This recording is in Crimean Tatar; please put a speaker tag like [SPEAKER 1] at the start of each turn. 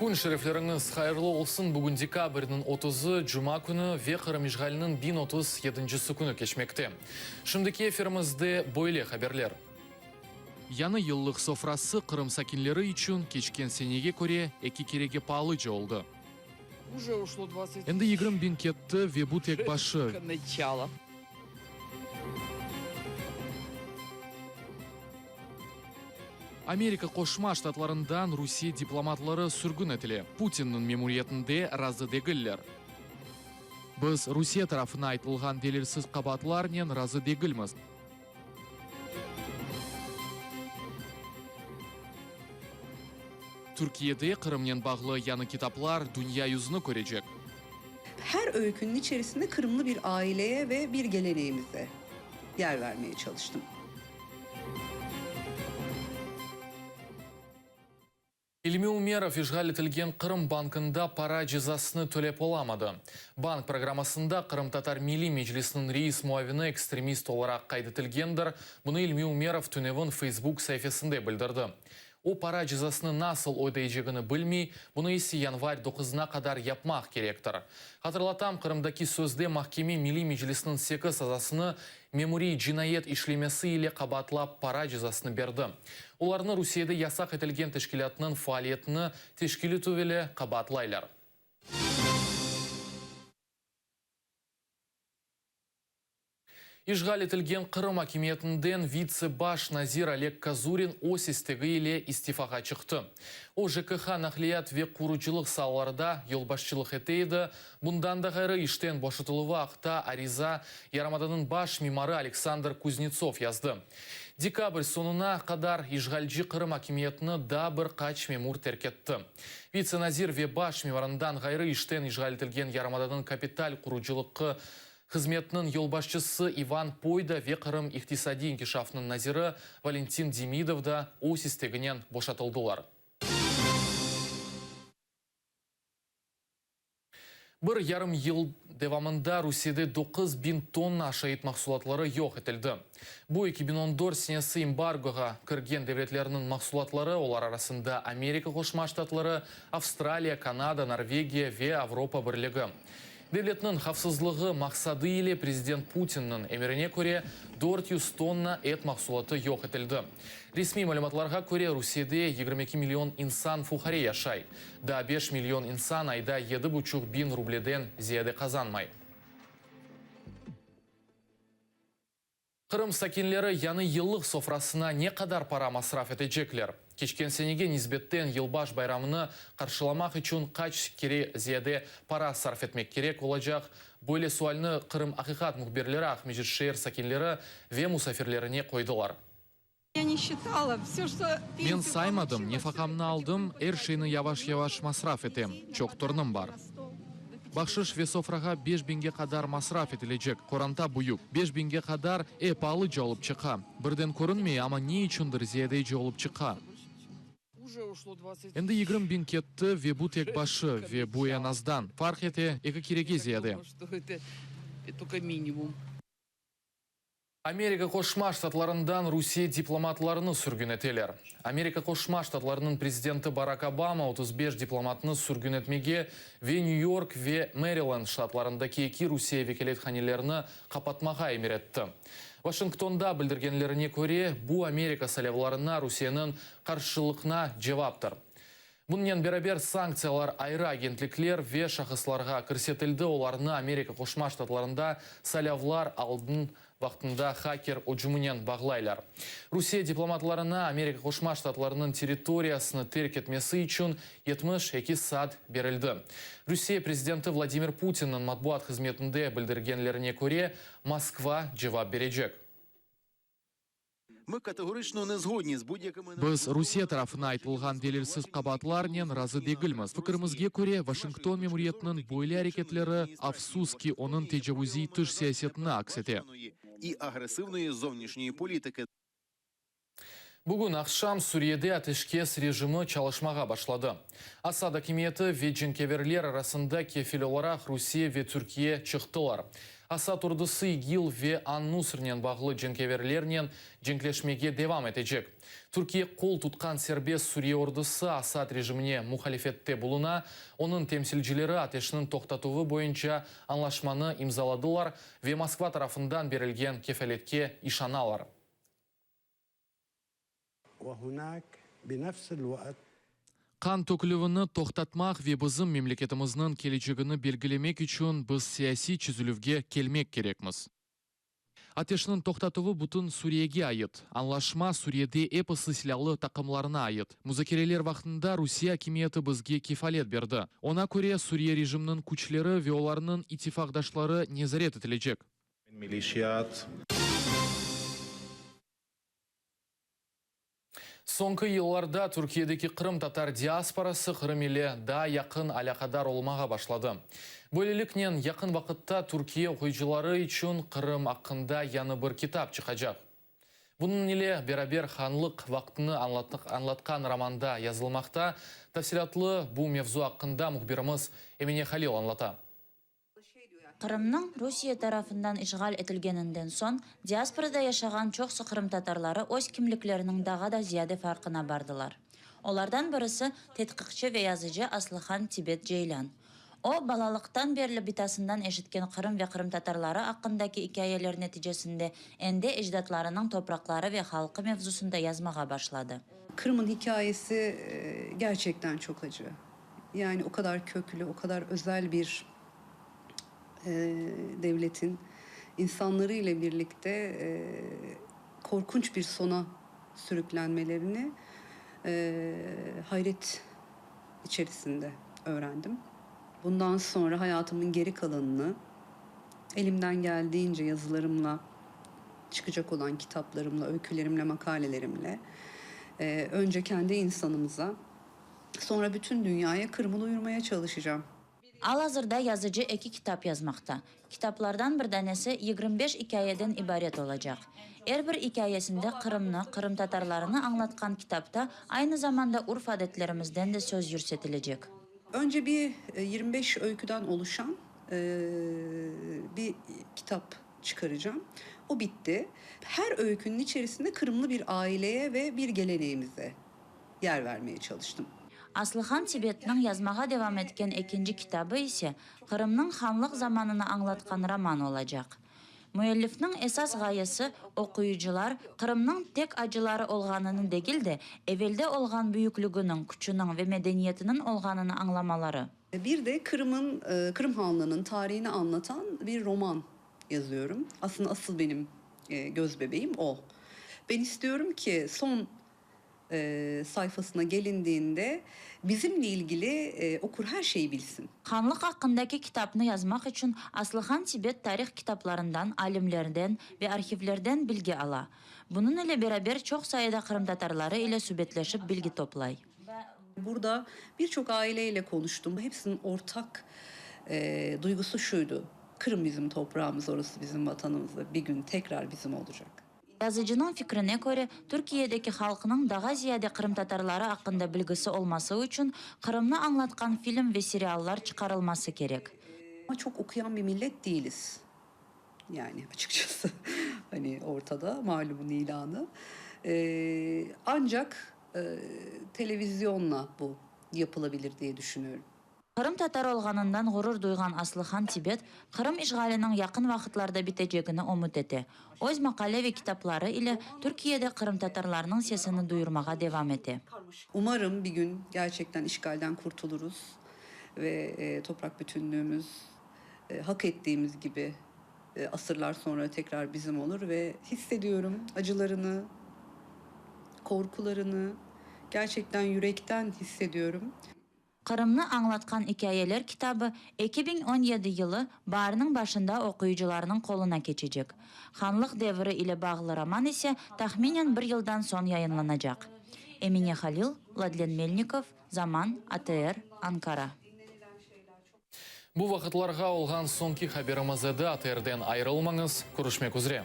[SPEAKER 1] Kün şerefleriñiz hayırlı olsun! Bugün dekabrniñ otuzı, cuma künü ve Qırım işğaliniñ 1030 yedincisi künü keçmekte. Şimdiki efirimizde böyle haberler. Yañı yıllıq sofrası Qırım sakinleri içün keçken senege köre eki kerege paalıca oldı. Endi 20 biñ ketti ve bu tek başı. Amerika Qoşma Ştatlarından Rusiye diplomatları sürgün etile, Putinniñ memuriyetinde razı degiller. Biz Rusiye tarafına aytılğan delilsiz qabaatlarnen razı degilmiz. Türkiyede Qırımnen bağlı yañı kitaplar dünya yüzüni körecek.
[SPEAKER 2] Her öykünün içerisinde Kırımlı bir aileye ve bir geleneğimize yer vermeye çalıştım.
[SPEAKER 1] İlmi Umerov işğal etilgen Qırım bankında para cezasını tölep olamadı. Bank programmasında Qırımtatar Milliy Meclisiniñ reis muavini ekstremist olaraq qayd etilgendir. Bunı İlmi Umerov tünevin Facebook saifesinde bildirdi. O, para cezasını nasıl ödeycegini bilmey, bunı ise yanvar doquzına qadar yapmaq kerektir. Hatırlatam, Qırımdaki sözde mahkeme Milliy Meclisniñ sekiz azasını memuriy cinayet işlemesi ile qabaatlap para cezasını berdi. Olarnı Rusiyede yasaq etilgen teşkilâtnıñ faaliyetini teşkil etüv ile qabaatlaylar. İşğal etilgen Qırım akimiyetinden vitse baş nazir Oleg Kazurin öz istegi ile istifağa çıqtı. O, JKH, naqliyat ve qurucılıq saalarda yolbaşçılıq ete edi. Bundan da ğayrı, işten boşatıluvı aqta ariza yarımadanıñ baş mimarı Aleksandr Kuznetsov yazdı. Dekabr soñuna qadar işğalci Qırım akimiyetini daa bir qaç memur terk etti. Vitse nazir ve baş mimarından ğayrı işten işğal etilgen yarımadanıñ kapital qurucılıqı hızmetiniñ yolbaşçısı İvan Poyda ve Qırım iqtisadiy inkişafınıñ naziri Valentin Demidov da öz isteginen boşatıldılar. Bir yarım yıl devamında Rusiyede 9000 tonna aşayt mahsulatları yoq etildi. Bu, 2014 senesi embargoğa kirgen devletlerniñ mahsulatları, olar arasında Amerika Qoşma Ştatları, Avstraliya, Kanada, Norvegiya ve Avropa Birligi. Devletniñ havfsızlığı maqsadı ile prezident Putinniñ emirine köre 400 tonna et mahsulatı yoq etildi. Resmiy malümatlarğa köre, Rusiyede 22 million insan fuqare yaşay. Daa beş million insan ayda yedi buçuq biñ rubleden ziyade qazanmay. Qırım sakinleri yañı yıllıq sofrasına ne qadar para masraf etecekler? Keçken senege nisbetten yılbaş bayramını qarşılamaq içün qaç kere ziyade para sarf etmek kerek olacaq? Böyle sualni Qırım. Aqiqat mühbirleri Aqmescit şeer sakinleri ve musafirlerine qoydılar.
[SPEAKER 3] Men saymadım, nefaqamnı aldım, er şeyni yavaş-yavaş masraf etem, çoq tornum bar. Bahşış ve sofrağa beş biñge qadar masraf etilecek, qoranta büyük, beş biñge qadar, e, paalıca olıp çıqa. Birden körünmey, amma ne içündir ziyadece olıp çıqa. Endi 20 biñ ketti ve bu tek başı, ve bu eñ azdan, farq ete, eki kerege ziyade.
[SPEAKER 1] Amerika Qoşma Ştatlarından Rusiye diplomatlarını sürgün eteler. Amerika Qoşma Ştatlarınıñ prezidenti Barak Obama 35 diplomatnı sürgün etmege ve New-York ve Maryland ştatlarındaki eki Rusiye vekâlethanelerini qapatmağa emir etti. Washingtonda bildirgenlerine köre, bu Amerika saylavlarına Rusiyeniñ qarşılıqna cevaptır. Bunınen beraber, sanktsiyalar ayrı agentlikler ve şahıslarğa kirsetildi, olarnı Amerika Qoşma Ştatlarında saylavlar aldın vaqtında haker ücüminen bağlaylar. Rusiye diplomatlarına Amerika Qoşma Ştatlarınıñ territoriyasını terk etmesi içün 72 saat berildi. Rusiye prezidenti Vladimir Putinniñ matbuat hızmetinde bildirgenlerine köre, Moskva cevap berecek.
[SPEAKER 3] Biz Rusiye tarafına aytılğan delilsiz qabaatlarnen razı degilmiz. Fikirimizge köre, Washington memuriyetiniñ böyle areketleri, afsus ki, onıñ tecavuziy tış siyasetini aks ete.
[SPEAKER 1] Bugün aqşam Suriyede ateşkes rejimi çalışmağa başladı. Asad akimiyeti ve cenkeverler arasında kefil olaraq Rusiye ve Türkiye çıqtılar. Asad ordusı İGİL ve An-Nusrnen bağlı cenkâverlernen cenkleşmege devam etecek. Türkiye qol tutqan serbest Suriye ordusı Asad rejimine muhalifette buluna, onıñ temsilcileri ateşniñ toqtatuvı boyunca añlaşmanı imzaladılar ve Moskva tarafından berilgen kefaletke işanalar. Qan tökülüvini toqtatmaq ve bizim memleketimizniñ kelecegini belgilemek içün biz siyasiy çezilüvge kelmek kerekmiz. Ateşniñ toqtatuvı bütün Suriyege ait. Añlaşma Suriyede episi silâlı taqımlarına ait. Muzakereler vaqtında Rusiye akimiyeti bizge kefalet berdi. Oña köre, Suriye rejiminiñ küçleri ve olarnıñ ittifaqdaşları nezaret etilecek. Soñki yıllarda Türkiyedeki qırımtatar diasporası Qırım ile daa yaqın alâqadar olmağa başladı. Böyleliknen, yaqın vaqıtta Türkiye oquyıcıları içün Qırım aqqında yañı bir kitap çıqacaq. Bunıñ ile beraber hanlıq vaqtını añlatqan romanda yazılmaqta. Tafsilâtlı bu mevzu aqqında mühbirimiz Emine Halil añlata.
[SPEAKER 4] Qırımnıñ Rusiye tarafından işğal etilgeninden soñ, diasporada yaşağan çoqsu qırımtatarları öz kimlikleriniñ daha da ziyade farqına bardılar. Olardan birisi, tedqiqçi ve yazıcı Aslıhan Tibet Ceylan. O, balalıqtan berli bitasından eşitken Qırım ve qırımtatarları aqqındaki ikâyeler neticesinde endi ecdatlarınıñ topraqları ve halqı mevzusında yazmağa başladı.
[SPEAKER 2] Qırım'ın hikâyesi gerçekten çok acı. Yani o qadar köklü, o qadar özel bir devletin insanları ile birlikte korkunç bir sona sürüklenmelerini hayret içerisinde öğrendim. Bundan sonra hayatımın geri kalanını elimden geldiğince yazılarımla, çıqacaq olan kitaplarımla, öykülerimle, makalelerimle önce kendi insanımıza, Soñra bütün dünyaya Qırım'ı duyurmaya çalışacağım.
[SPEAKER 4] Al-azırda yazıcı eki kitap yazmaqta. Kitaplardan bir danesi 25 ikâyeden ibaret olacaq. Er bir ikâyesinde Qırımnı, qırımtatarlarını añlatqan kitapta aynı zamanda urf-adetlerimizden de söz yürsetilecek.
[SPEAKER 2] Önce bir 25 öyküden oluşan bir kitap çıqaracağım. O bitti. Her öykünün içerisinde qırımlı bir aileye ve bir geleneğimize yer vermeye çalıştım.
[SPEAKER 4] Aslıhan Tibetniñ yazmağa devam etken ekinci kitabı ise Qırımnıñ hanlıq zamanını añlatqan roman olacaq. Müellifniñ esas ğayesi, oquyıcılar Qırımnıñ tek acıları olğanını degil de, evelde olğan büyüklüginiñ, küçüniñ ve medeniyetiniñ olğanını añlamaları.
[SPEAKER 2] Bir de Qırım'ın, Qırım Hanlığınıñ tarihini añlatan bir roman yazıyorum. Aslında asıl benim göz bebeğim o. Ben istiyorum ki, soñ sayfasına gelindiğinde bizimle ilgili okur her şeyi bilsin.
[SPEAKER 4] Hanlıq aqqındaki kitapnı yazmaq içün Aslıhan Tibet tarih kitaplarından, alimlerden ve arhivlerden bilgi ala. Bunıñ ile beraber çoq sayıda qırımtatarları ile subetleşip bilgi toplay.
[SPEAKER 2] Burada bir çoq aile ile konuştum. Hepsiniñ ortaq duygusu şuydu, Qırım bizim toprağımız, orası bizim vatanımız ve bir gün tekrar bizim olacaq.
[SPEAKER 4] Yazıcınıñ fikrine köre, Türkiyedeki halqnıñ daha ziyade qırımtatarları aqqında bilgisi olması içün Qırımnı añlatqan film ve seriallar çıqarılması kerek.
[SPEAKER 2] Ama çoq oquyan bir millet değiliz. Yani açıqçası, hani ortada malumun ilanı. Ancaq televizyonla bu yapılabilir diye düşünüyorum.
[SPEAKER 4] Qırımtatar olğanından ğurur duyğan Aslıhan Tibet, Qırım işğaliniñ yaqın vaqıtlarda bitecegini ümüt ete. Öz maqale ve kitapları ile Türkiyede qırımtatarlarnıñ sesini duyurmağa devam ete.
[SPEAKER 2] Umarım bir gün gerçekten işgalden qurtulurız ve topraq bütünlüğümüz hak ettiğimiz gibi asırlar sonra tekrar bizim olur ve hissediyorum acılarını, korkularını gerçekten yürekten hissediyorum.
[SPEAKER 4] Qırımnı añlatqan ikâyeler kitabı 2017 yılı baarniñ başında oquyıcılarnıñ qoluna keçecek. Hanlıq devri ile bağlı roman ise tahminen bir yıldan soñ yayınlanacaq. Emine Halil, Vladlen Melnikov, Zaman, ATR, Ankara.
[SPEAKER 1] Bu vaqıtlarğa olğan soñki haberimiz edi. ATRden ayırılmañız. Körüşmek üzre.